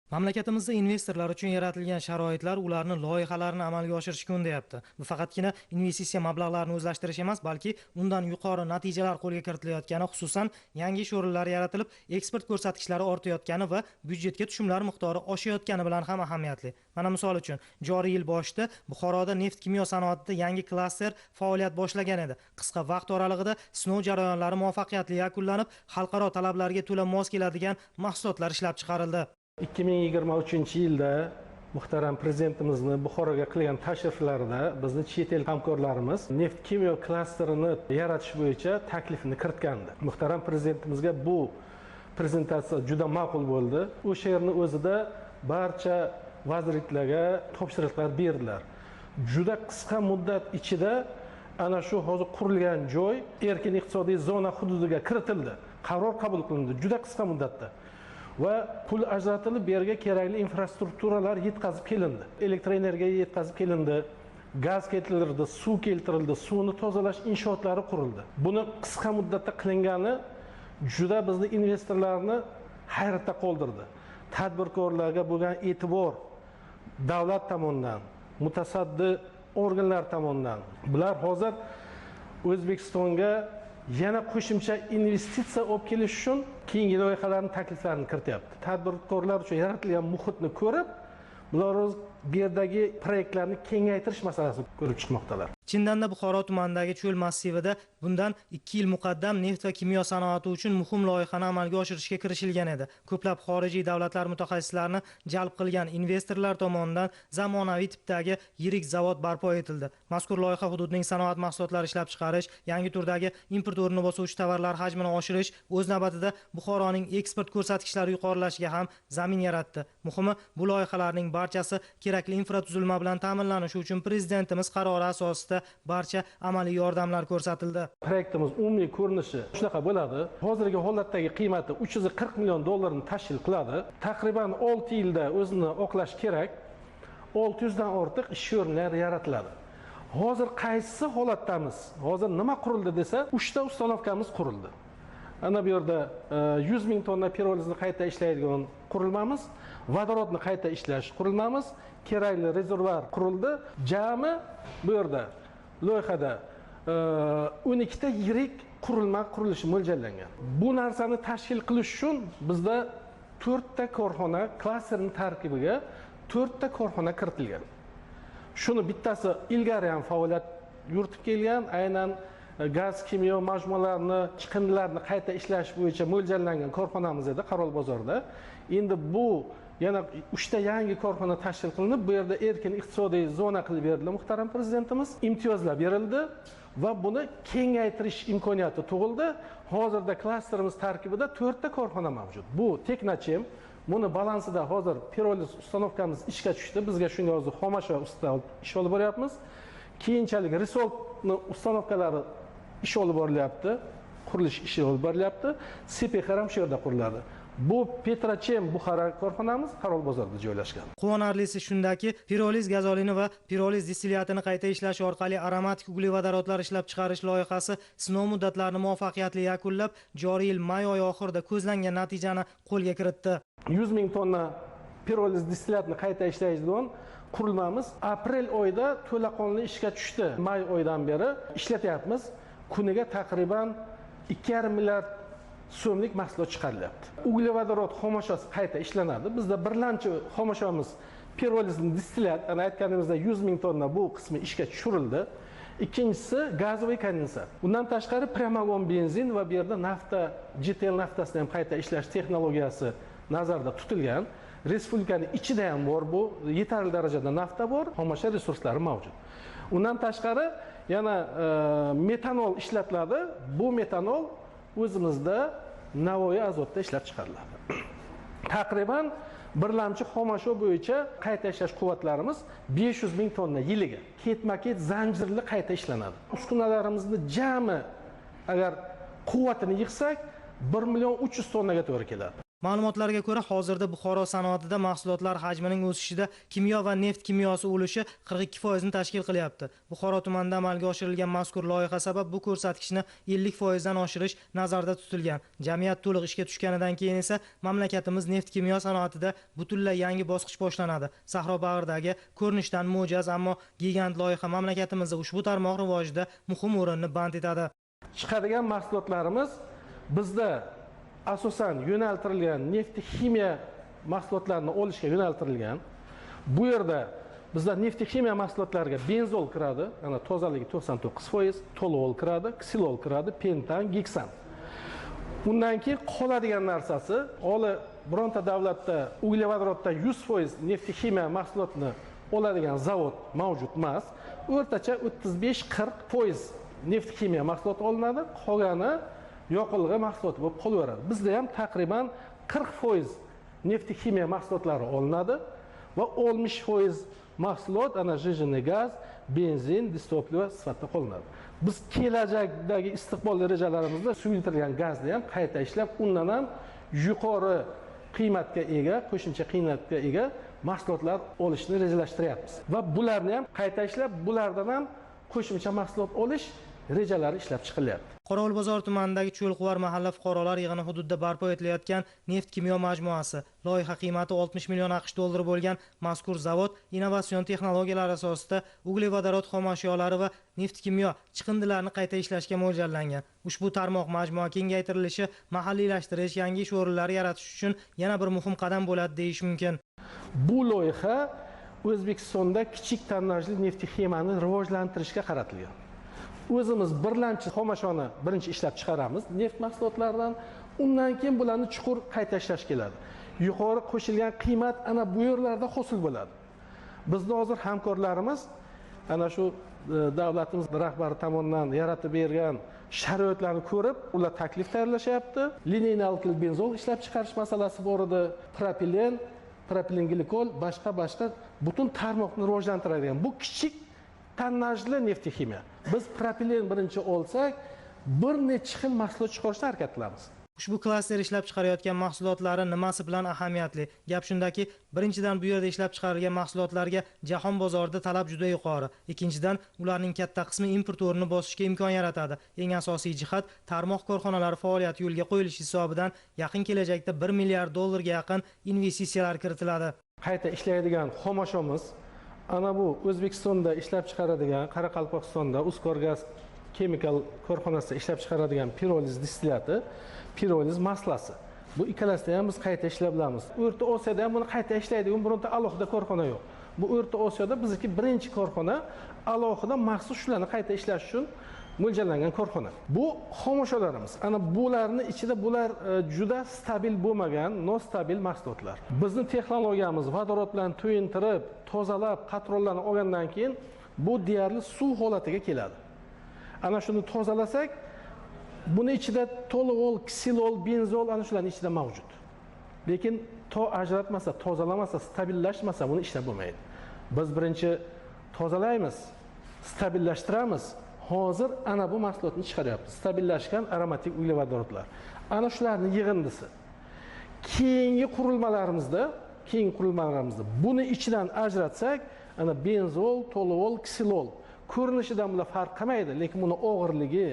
Mamlakatimizda investorlar uchun yaratilgan sharoitlar ularni loyihalarini amalga oshirishga undayapti. Bu faqatgina investitsiya mablag'larini o'zlashtirish emas, balki undan yuqori natijalar qo'lga kiritilayotgani, xususan yangi ish o'rinlari yaratilib, eksport ko'rsatkichlari ortayotgani va byudjetga tushumlar miqdori oshayotgani bilan ham ahamiyatli. Mana misol uchun, joriy yil boshida Buxoroda neft kimyo sanoatida yangi klaster faoliyat boshlagan edi. Qisqa vaqt oralig'ida sinov jarayonlari muvaffaqiyatli yakunlanib, xalqaro talablarga to'la mos keladigan mahsulotlar ishlab chiqarildi. 2023-yilda muhtaram prezidentimizni Buxoroga qilgan tashriflarida bizni chet el hamkorlarimiz neft kimyo klasterini yaratish bo'yicha taklifini kiritgandi. Muhtaram prezidentimizga bu prezentatsiya juda ma'qul bo'ldi. O'sha yerni o'zida barcha vazirliklarga topshiriqlar berdilar. Juda qisqa muddat ichida ana shu hozir qurilgan joy erkin iqtisodiy zona hududiga kiritildi. Qaror qabul qilindi juda qisqa muddatda. Va pul ajratilib, bu yerga kerakli infrastrukturalar yetkazib kelindi. Elektr energiya yetkazib kelindi, gaz keltirildi, suv keltirildi, suvni tozalash inshootlari qurildi. Buni qisqa muddatda qilingani juda bizni investorlarni hayratda qoldirdi. Tadbirkorlarga bo'lgan e'tibor davlat tomonidan, mutasaddi organlar tomonidan. Bular hozir O'zbekistonga yana qo'shimcha investitsiya olib kelish uchun keyingi loyihalarning takliflarini kirityapti. Tadbirkorlar uchun yaratilgan muhitni ko'rib, bular o'z bu yerdagi proyektlarni kengaytirish masalasini ko'rib chiqmoqdalar. Chindanda Buxoro tumanidagi cho'l massivida bundan 2 yil muqaddam neft va kimyo sanoati uchun muhim loyihani amalga oshirishga kirishilgan edi. Ko'plab xorijiy davlatlar mutaxassislarini jalb qilgan investorlar tomonidan zamonaviy tipdagi yirik zavod barpo etildi. Mazkur loyiha hududning sanoat mahsulotlari ishlab chiqarish, yangi turdagi import o'rnini bosuvchi tovarlar hajmini oshirish, o'z navbatida Buxoroning eksport ko'rsatkichlari yuqorilashiga ham zamin yaratdi. Muhimi, bu loyihalarning barchasi kerakli infratuzilma bilan ta'minlanishi uchun prezidentimiz qarori asosida barcha amaliy yordamlar ko'rsatildi. Proyektimiz umumiy ko'rinishi shunaqa bo'ladi. Hozirgi holatdagi qiymati 340 million dollarni tashkil qiladi. Taqriban 6 yilda o'zini oqlash kerak. 600 dan ortiq ish o'rinlari yaratiladi. Hozir qaysi holatdamiz? Hozir nima qurildi desa, 3 ta ustanovkamiz qurildi. Ana bu yerda 100 ming tonna pirolizni qayta ishlaydigan qurilmamiz, vodorodni qayta ishlash qurilmamiz, kerakli rezervuar qurildi. Jami bu yerda loyihada 12 ta yirik qurilma qurilishi mo'ljallangan. Bu narsani tashkil qilish uchun bizda 4 ta korxona klasterning tarkibiga 4 ta korxona kiritilgan. Shuni bittasi ilgari ham faoliyat yuritib kelgan, aynan gaz kimyo majmualarini, chiqindilarni qayta ishlash bo'yicha mo'ljallangan korxonamiz edi Qarolbozorda. Endi bu yana 3 ta yangi korxona tashkil qilinib, bu yerda erkin iqtisodiy zona qilib berildi muhtaram prezidentimiz. Imtiyozlar berildi va buni kengaytirish imkoniyati tug'ildi. Hozirda klasterimiz tarkibida 4 ta korxona mavjud. Bu Teknochem, buni balansida hozir piroliz ustanovkamiz ishga tushdi. Bizga shunga hozir xomashyo ustida ish olib boryapmiz. Keyinchalik Risoltni ustanovkalari ish olib borilyapti, qurilish ishi olib borilyapti. CPH ham shu yerda quriladi. Bu Petrochem Buxoro korxonamiz Qarolbozorda joylashgan. Quvonarlisi shundaki, piroliz gazolini va piroliz distilliyatini qayta ishlash orqali aromatik uglevodorodlar ishlab chiqarish loyihasi sinov muddatlarini muvaffaqiyatli yakunlab, joriy yil may oyi oxirida ko'zlangan natijani qo'lga kiritdi. 100 ming tonna piroliz distilliyatini qayta ishlaydigan qurilmamiz aprel oyida to'laqonli ishga tushdi. May oyidan beri ishlatyapmiz. Kuniga taqriban 2,5 milliard so'mlik mahsulot chiqarilyapti. Uglevodorod xomashyosi qayta ishlanadi. Bizda birlamchi xomashyomiz piroliz distilliyat, ana aytganimizda 100 ming tonna bu qismi ishga tushirildi. Ikkinchisi gazoviy kondensat. Undan tashqari premagon benzin va bu yerda nafta, GTL naftasini ham qayta ishlash texnologiyasi nazarda tutilgan. Respublikaning ichida ham bor bu, yetarli darajada nafta bor, xomashyo resurslari mavjud. Undan tashqari yana metanol ishlatiladi. Bu metanol o'zimizda Navoiy Azotda ishlab chiqariladi. Taqriban birlamchi xomashyo bo'yicha qayta ishlash quvvatlarimiz 500 ming tonna yiliga ketma-ket zanjirli qayta ishlanadi. Uskunalarimizni jami agar quvvatini yig'sak 1 million 300 tonnaga to'g'ri keladi. Ma'lumotlarga ko'ra, hozirda Buxoro sanoatida mahsulotlar hajmining o'sishida kimyo va neft kimyosi ulushi 42% ni tashkil qilyapti. Buxoro tumanida amalga oshirilgan mazkur loyiha sabab bu ko'rsatkichni 50% dan oshirish nazarda tutilgan. Jamiyat to'liq ishga tushganidan keyin esa mamlakatimiz neft kimyo sanoatida butunlay yangi bosqich boshlanadi. Sahro bag'ridagi ko'rinishdan mo'jaz, ammo gigant loyiha mamlakatimizda ushbu tarmoq rivojida muhim o'rinni band etadi. Chiqadigan mahsulotlarimiz bizda asosan yo'naltirilgan neft ximiya mahsulotlarini olishga yo'naltirilgan. Bu yerda bizda neft ximiya mahsulotlariga benzol kiradi, ana tozaligi 99%, tolol kiradi, ksilol kiradi, pentan, giksan. Undan keyin qoladigan narsasi, holi bironta davlatda uglevodorodda 100% neft ximiya mahsulotini oladigan zavod mavjud emas. O'rtacha 35-40% neft ximiya mahsuloti olinadi, qolgani yoqilg'i mahsuloti bo'lib qolaveradi. Bizda ham taqriban 40% neft ximiya mahsulotlari olinadi va 60% mahsulot ana жиженый gaz, benzin, distoplivo sifatida qo'llanadi. Biz kelajakdagi istiqbolli rejalarimizda suyultirilgan gazni ham qayta ishlab, undan ham yuqori qiymatga ega, qo'shimcha qiymatga ega mahsulotlar olishni rejalashtiryapmiz. Va bularni ham qayta ishlab, bulardan ham qo'shimcha mahsulot olish rejalari ishlab chiqilyapti. Qorovulbozor tumanidagi Cho'lquvar mahalla fuqarolar yig'ini hududida barpo etilayotgan neft kimyo majmuasi loyiha qiymati 60 million AQSh dollari bo'lgan mazkur zavod innovatsion texnologiyalar asosida uglevodorod xom ashyolari va neft kimyo chiqindilarini qayta ishlashga mo'ljallangan. Ushbu tarmoq majmua kengaytirilishi mahalliylashtirish, yangi ish o'rinlari yaratish uchun yana bir muhim qadam bo'ladi deyish mumkin. Bu loyiha O'zbekistonda kichik tonnajli neft ximiyani rivojlantirishga qaratilgan. O'zimiz birlamchi xomashoni birinchi ishlab chiqaramiz neft mahsulotlaridan, undan keyin bularni chuqur qayta ishlash keladi. Yuqori qo'shilgan qiymat ana bu yerlarda hosil bo'ladi. Bizni hozir hamkorlarimiz ana shu davlatimiz rahbari tomonidan yaratib bergan sharoitlarni ko'rib, ular taklif tayyorlashyapti. Lineyli alkil benzol ishlab chiqarish masalasi bor edi, propilen, propilenglikol, boshqa butun tarmoqni rivojlantiradigan bu kichik tonnajli neft ximiya. Biz propilen birinchi olsak, bir necha xil mahsulot chiqarishga harakat qilamiz. Ushbu klaster ishlab chiqarayotgan mahsulotlari nimasi bilan ahamiyatli? Gap shundaki, birinchidan bu yerda ishlab chiqarilgan mahsulotlarga jahon bozorida talab juda yuqori. Ikkinchidan, ularning katta qismi import o'rnini bosishga imkon yaratadi. Eng asosiy jihat, tarmoq korxonalari faoliyati yo'lga qo'yilishi hisobidan yaqin kelajakda 1 milliard dollarga yaqin investitsiyalar kiritiladi. Qayta ishlaydigan xomashyomiz ana bu O'zbekistonda ishlab chiqaradigan, Qoraqalpog'istonda Uzkorgaz Chemical korxonasida ishlab chiqaradigan piroliz distillati, piroliz maslasi. Bu ikkalasini ham biz qayta ishlab bilamiz. O'rta Osiyoda ham buni qayta ishlaydigan bironta alohida korxona yo'q. Bu O'rta Osiyoda bizniki birinchi korxona, alohida maxsus shularni qayta ishlash uchun mo'ljallangan korxona. Bu xomashyolarimiz. Ana bularni ichida bular juda stabil bo'lmagan, nostabil mahsulotlar. Bizni texnologiyamiz vodorod bilan to'yintirib, tozalab, qatronlarni olgandan keyin bu deyarli suv holatiga keladi. Ana shuni tozalasak, buni ichida tolol, ksilol, benzol ana shularning ichida mavjud. Lekin to ajratmasa, tozalamasa, stabillashmasa buni ishlab bo'lmaydi. Biz birinchi tozalaymiz, stabillashtiramiz. Hozir ana bu mahsulotni chiqaryapmiz. Stabillashgan aromatik uglevodorodlar. Ana shularning yig'indisi. Keyingi qurilmalarimizda buni ichidan ajratsak, ana benzol, tolol, ksilol ko'rinishidan bular farq qilmaydi, lekin buni og'irligi,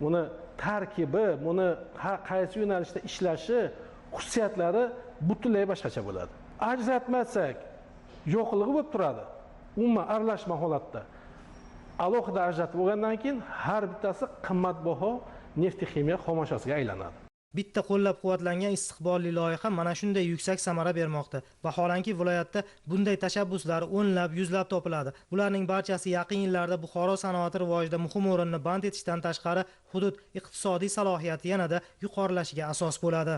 buni tarkibi, buni qaysi yo'nalishda ishlashi xususiyatlari butunlay boshqacha bo'ladi. Ajratmasak, yo'qligi bo'lib turadi. Umuman aralashma holatda. Alohida ajratib olgandan keyin har bittasi qimmatbaho neft ximiya xomashosiga aylanadi. Bitta qo'llab-quvvatlangan istiqbolli loyiha mana shunday yuksak samara bermoqda. Vaholanki, viloyatda bunday tashabbuslar o'nlab, yuzlab topiladi. Bularning barchasi yaqin yillarda Buxoro sanoati rivojida muhim o'rinni band etishdan tashqari hudud iqtisodiy salohiyati yanada yuqorilashiga asos bo'ladi.